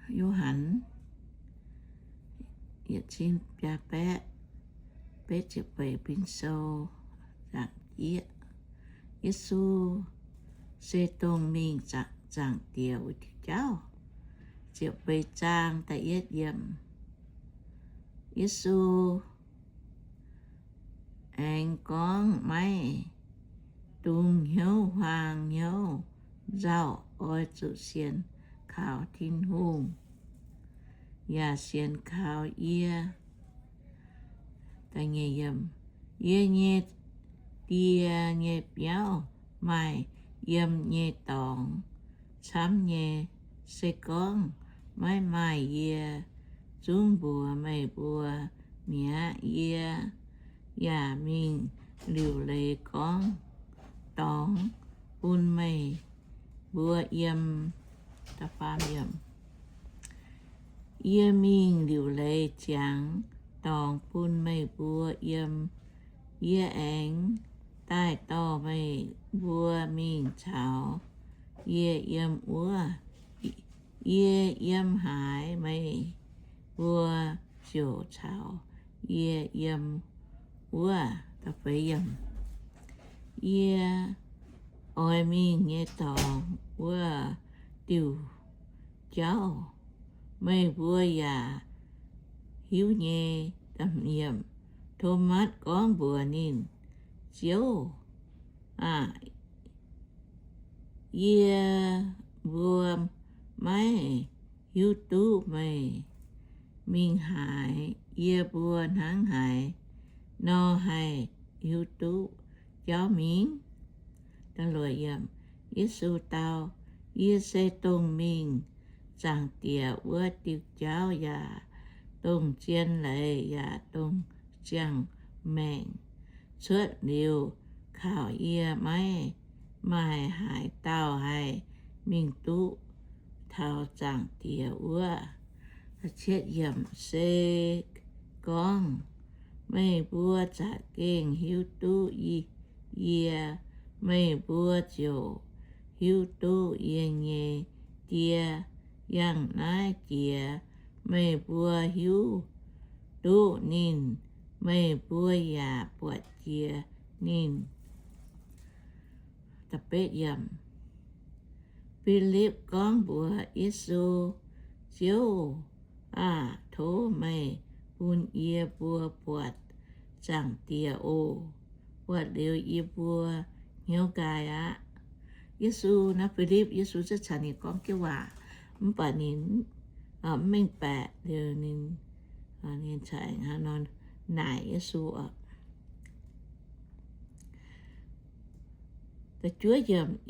Yo^han, yietc cin biaa baeqv betv ziepc feix bun sou zaangc jieqv. Yesu se dongh mingh zaangc Diex wuov diuh jauv. Ziepc feix zaang da'yietv yiemc. Yesu aengx gorngv, maiv dungx hnyouv huaang hnyouv nzauh, oix zuqc sienx kaux Tin-Hungh, yaac sienx kaux yie. Yie nyei Die nyei biauv maaih yiem nyei dorngx camv nyei. Se gorngv maiv maaih, yie zungv mbuox meih mbuo mi'aqv. Yie yaac mingh liuc leiz gorngv dorngx bun meih mbuo yiem. Yie mingh liuc leiz ziangx dorngx bun meih mbuo yiem. Yie aengx daaih dorh meih mbuo mingh caux yie yiem wuov. Yie yiem haaix, meih mbuo ziouc caux yie yiem wuov. Yie oix mingh nyei dorngx wuov diuh jauv meih mbuo yaac hiuv nyei. Tomatv gorngv mbuox ninh, Ziouv aah! Yie mbuo maiv hiuv duqv meih mingh haaix. Yie mbuo hnangv haaix nor haih hiuv duqv jauv mingh? Yesu dau, Yie se dongh mingh zaangc Diex wuov diuh jauv yaac dongh zien leiz yaac dongh ziangh maengc. Cuotv liuz kaux yie, maiv maaih haaix dauh haih mingh duqv taux zaangc Diex wuov. Se gorngv meih mbuo za'gengh hiuv duqv yie, meih mbuo ziouc hiuv duqv yie nyei Die. Yangh naaiv jiex meih mbuo hiuv duqv ninh, meih mbuo yaac buatc jiex ninh. Filipv gorngv mbuox Yesu, Ziouv aah! Tov meih bun yie mbuo buatc zaangc Diex oc. Buatc liuz yie mbuo hnyouv nqaai aqv. Yesu, naaiv Filipv, Yesu zungv caux ninh gorngv jienv waac, mv baac ninh mv mengh baeqc. Liuz ninh, ninh naaic Yesu oc.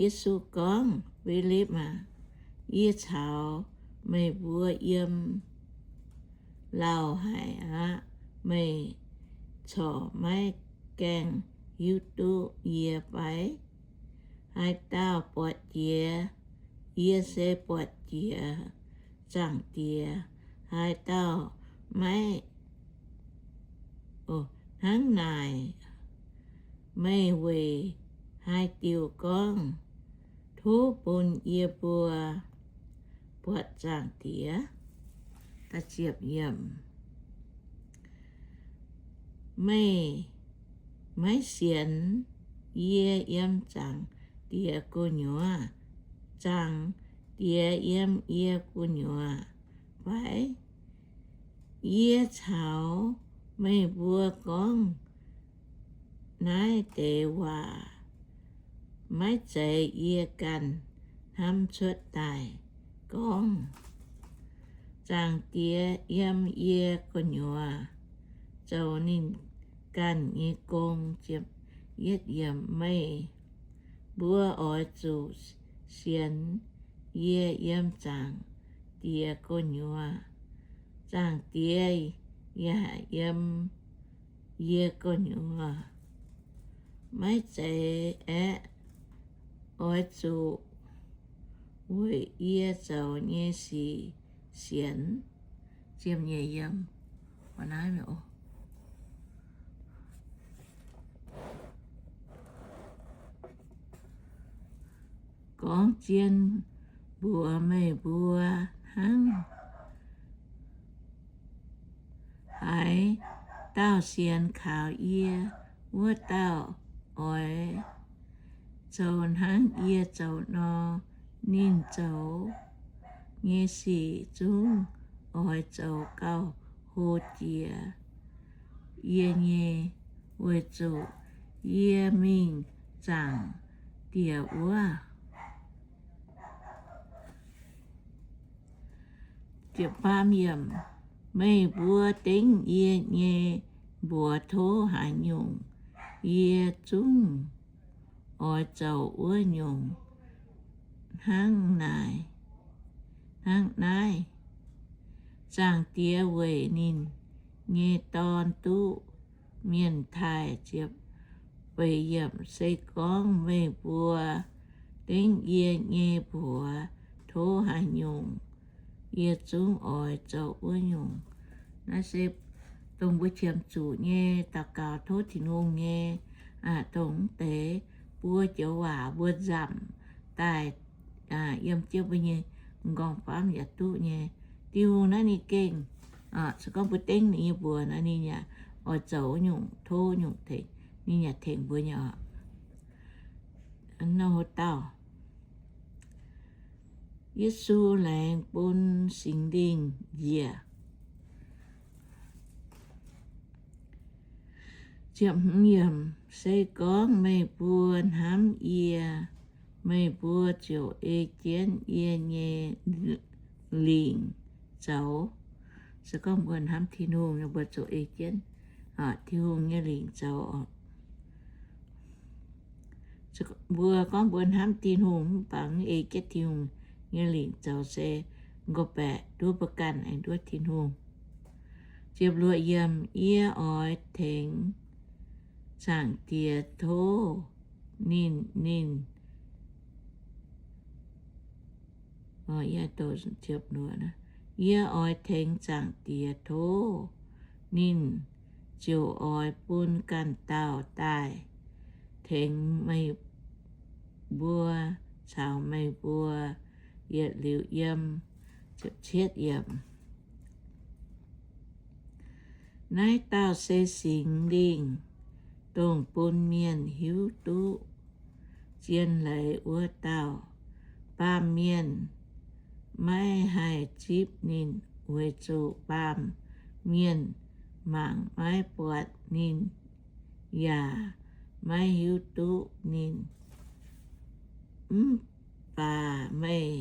Yesu gorngv, Filipv aah! Yie caux meih mbuo yiem lauh haic aqv. Meih corc maiv gaengh hiuv duqv yie fai? Haaix dauh buatc jiex yie se buatc jiex zaangc Diex. Haaix dauh maiv hnangv naaic, meih weic haaix diuc gorngv, Tov bun yie mbuo buatc zaangc Diex? Meih maiv sienx yie yiem zaangc Diex gu'nyuoz, zaangc Diex yiem yie gu'nyuoz fai? Yie caux meih mbuo gorngv naaiv deix waac maiv zeiz yie ganh hnamv cuotv daaih gorngv. Zaangc Diex yiem yie gu'nyuoz zoux ninh ganh nyei gong. Meih mbuo oix zuqc sienx yie yiem zaangc Diex gu'nyuoz, zaangc Diex yaac yiem yie gu'nyuoz. Maiv zeiz aeqv, oix zuqc weic yie zoux nyei sic sienx. Gorngv zien mbuox meih mbuo Dauh sienx kaux yie wuov dauh oix zoux hnangv yie zoux nor. Ninh zoux nyei sic zungv oix zoux gauh hlo jiex yie nyei, weic zuqc yie mingh Zaangc Diex wuov. Meih mbuo dengv yie nyei mbuox tov haaix nyungc, yie zungv oix zoux wuov nyungc hnangv naaic, hnangv naaiv. Zaangc Diex weic ninh nyei Dorn duqv mienh taaih. Se gorngv meih mbuo dengv yie nyei mbuox tov haaix nyungc, yie zungv oix zoux wuov nyungc. Naaiv se dongh mbuo qiemx zuqc nyei daux gaux tov Tin-Hungh nyei, dongh mv deix buo joux waac mbuo nzamc daaih yiem jienv mbuo nyei m'nqorngv-famv yaac duqv nyei. Tin-Hungh naaiv ninh gengh, se gorngv mbuo dengv ninh nyei mbuox nor, ninh yaac oix zoux nyungc tov nyungc tengx, ninh yaac tengx mbuo nyei oc. Dauh Yesu laengz bun Singx Lingh njiec. Se gorngv meih mbuo hnamv yie, meih mbuo ziouc ei jienv yie nyei lingc zoux. Se gorngv mbuo hnamv Tin-Hungh, mbuo ziouc ei jienv Tin-Hungh nyei lingc zoux. Mbuo gorngv mbuo hnamv Tin-Hungh mv baac mv ei jienv Tin-Hungh nyei lingc zoux se nqoh baeqc nduov mbuo ganh aengx nduov Tin-Hungh. Ziepc luoqc yiemc, yie oix tengx Zaangc Diex tov ninh, ninh, yie oix tengx Zaangc Diex tov, ninh ziouc oix bun ganh dauh daaih tengx meih mbuo caux meih mbuo yietc liuz yiem. Naaiv dauh se Singx Lingh, dongh bun mienh hiuv duqv zien leiz wuov dauh. Baamh mienh maiv haih zipv ninh, weic zuqc baamh mienh mangc maiv buatc ninh yaac maiv hiuv duqv ninh. Mv baac meih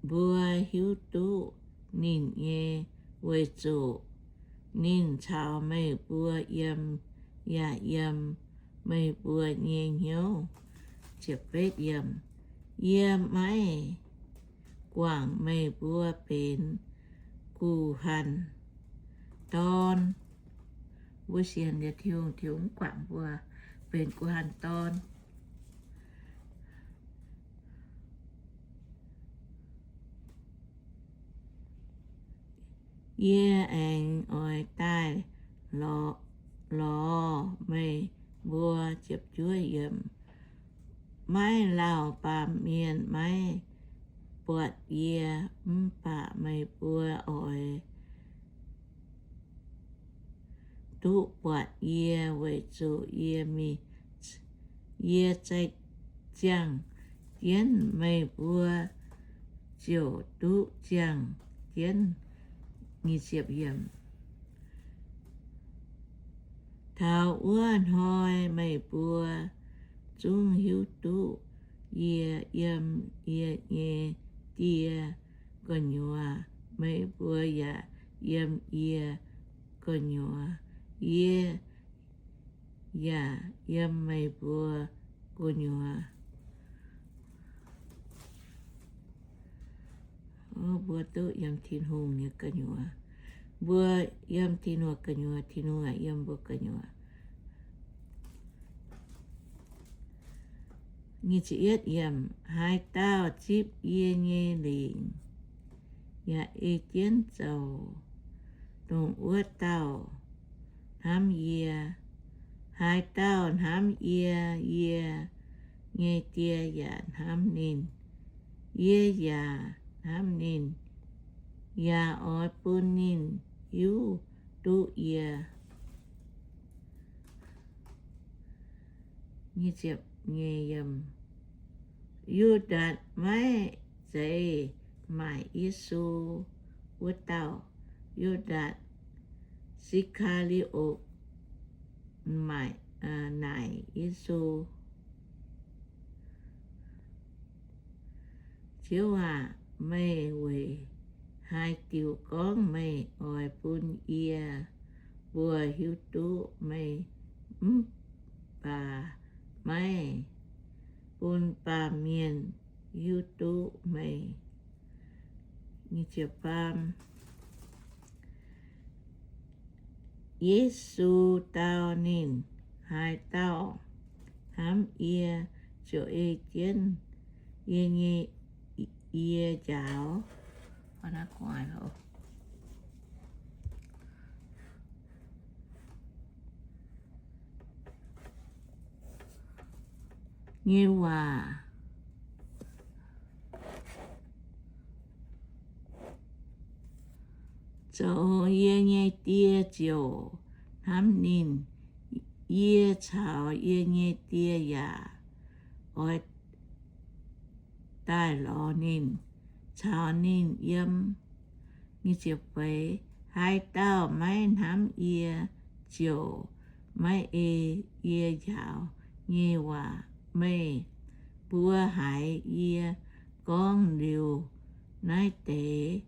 mbuo hiuv duqv ninh nyei, weic zuqc ninh caux meih mbuo yiem yaac yiem meih mbuo nyei hnyouv. Yie maiv guangc meih mbuo benx guh hanh dorn. Mbuo sienx liuz Tin-Hungh, Tin-Hungh mv guangc mbuo benx guh hanh dorn. Yie aengx oix daaih lorz meih mbuo. Maiv lauh baamh mienh maiv buatc yie, mv baac meih mbuo oix duqv buatc yie, weic zuqc yie mingh, yie ziangh jienv, meih mbuo ziouc duqv ziangh jienv. Taux wuov hnoi meih mbuo zungv hiuv duqv yie yiem yie nyei Die gu'nyuoz, meih mbuo yaac yiem yie gu'nyuoz, yie yaac yiem meih mbuo gu'nyuoz. Mbuo duqv yiem Tin-Hungh nyei gu'nyuoz. Mbuo yiem Tin-Hungh gu'nyuoz, Tin-Hungh yiem mbuo gu'nyuoz. Haaix dauh zipv yie nyei lingc yaac ei jienv zoux, dongh wuov dauh hnamv yie. Haaix dauh hnamv yie, yie nyei Die yaac hnamv ninh. Yie yaac hnamv ninh, yaac oix bun ninh hiuv duqv yie. Yu^ndaatc maiv zeiz maaic Yesu wuov dauh. Yu^ndaatc Si^kaa^li^otc maaic, naaic Yesu, Ziouv aac, meih weic haaix diuc gorngv meih oix bun yie mbuo hiuv duqv meih mv baac maiv bun baamh mienh hiuv duqv meih? Yesu dau ninh, Haaix dauh hnamv yie ziouc ei jienv yie nyei, yie njaaux nyei waac, zoux yie nyei Die ziouc hnamv ninh. Yie caux yie nyei Die yaac oix daaih lorz ninh, caux ninh yiem. Haaix dauh maiv hnamv yie ziouc maiv ei yie njaaux nyei waac. Meih mbuo haiz yie gorngv liuz naaiv deix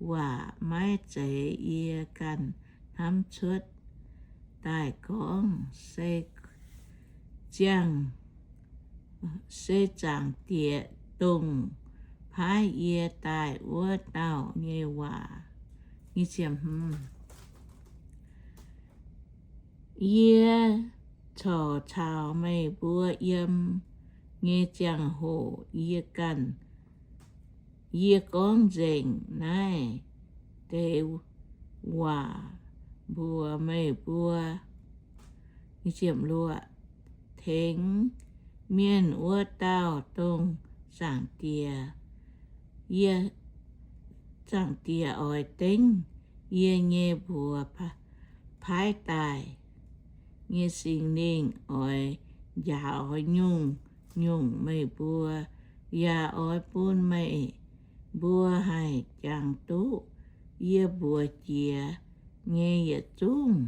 waac, maiv zeiz yie ganh hnamv cuotv daaih gorngv, se ziangh, se Zaangc Diex, dongh paaiv yie daaih wuov dauh nyei waac. Yie corc caux meih mbuo yiem nyei ziangh hoc yie ganh, yie gorngv nzengc naaiv deix waac mbuox meih mbuo. Tengx Mienh wuov dauh, dongh Zaangc Diex, Zaangc Diex oix dengv yie nyei mbuox paaiv daaih nyei Singx Lingh oix njaaux nyungc-nyungc meih mbuo, yaac oix bun meih mbuo haih jangx duqv yie mbuox jiex nyei yietc zungv.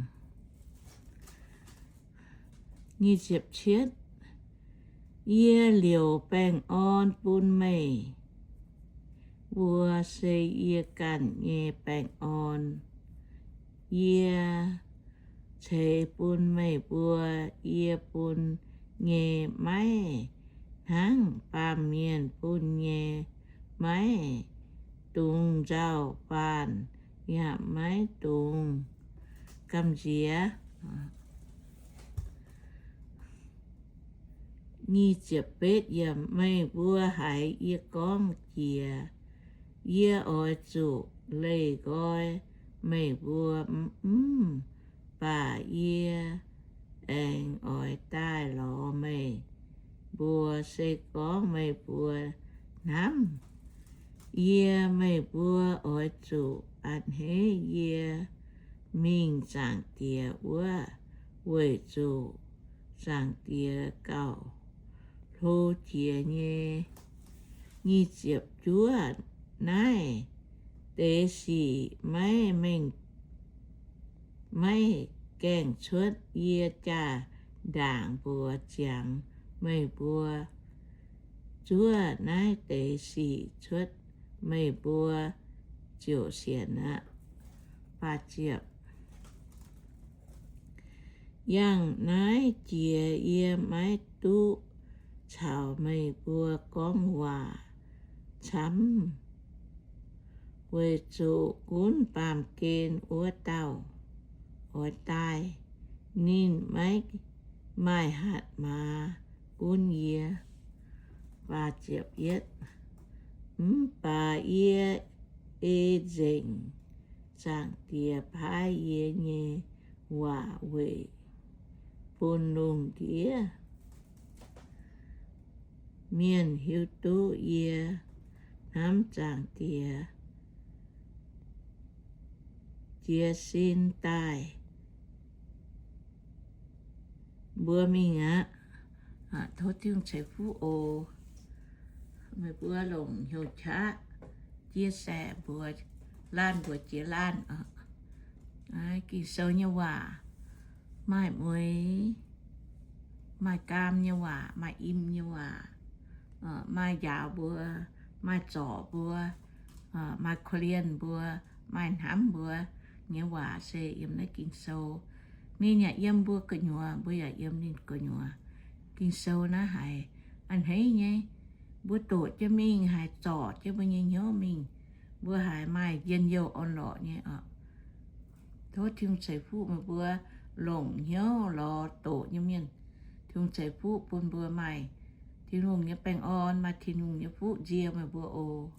Yie liouc baengh orn bun meih mbuo se yie ganh nyei baengh orn yie ceix bun meih mbuo. Yie bun nyei maiv hnangv baamh mienh bun nyei. Maiv dungx nzauh faanh, yaac maiv dungx gamh nziex. Meih mbuo haiz yie gorngv jiex, yie oix zuqc leih nqoi meih mbuo mv baac yie aengx oix daaih lorz meih mbuo, se gorngv meih mbuo hnamv yie. Meih mbuo oix zuqc a'hneiv yie mingh Zaangc Diex wuov, weic zuqc Zaangc Diex gauh hlo jiex nyei. Nyic ziepc juov. Naaiv deix sic maiv mengh, maiv gaengh cuotv yie jaa-ndaangc mbuox ziangx meih mbuo. Zuov naaiv deix sic cuotv, meih mbuo ziouc sienx aqv. Yangh naaiv jiex yie maiv duqv caux meih mbuo gorngv waac camv, weic zuqc gunv baamh gen wuov dauh oix daaih. Ninh maiv maaih hatc maaz gunv yie. Mv baac yie ei nzengc Zaangc Diex paaiv yie nyei waac weic bun lungh ndiev mienh hiuv duqv yie hnamv Zaangc Diex. jiez sin daaih mbuo mingh aqv. Tov Tin-Hungh ceix fuqv oc. Meih mbuo longc hnyouv qaqv jiex saeqv mbuox laanh mbuox jiex laanh oc. Ging-Sou nyei waac maaih mueiz, maaih gaam nyei waac, maaih im nyei waac, maaih njaaux mbuo, maaih zorc mbuo, maaih korv-lienh mbuo, maaih hnamv mbuo nyei waac se yiem naaiv Ging-Sou. Ninh yaac yiem mbuo gu'nyuoz, mbuo yaac yiem ninh gu'nyuoz. Ging-Sou naaiv haiz a'hneiv nyei. Mbuo doqc jienv mingh, haiz zorc jienv mbuo nyei hnyouv mingh, mbuo haiz maaih njien-youh orn-lorqc nyei oc. Tov Tin-Hungh ceix fuqv meih mbuo longc hnyouv lorz doqc nyei mienh. Tin-Hungh ceix fuqv bun mbuo maaih Tin-Hungh nyei baengh orn, maaih Tin-Hungh nyei fuqv nzie meih mbuo oc.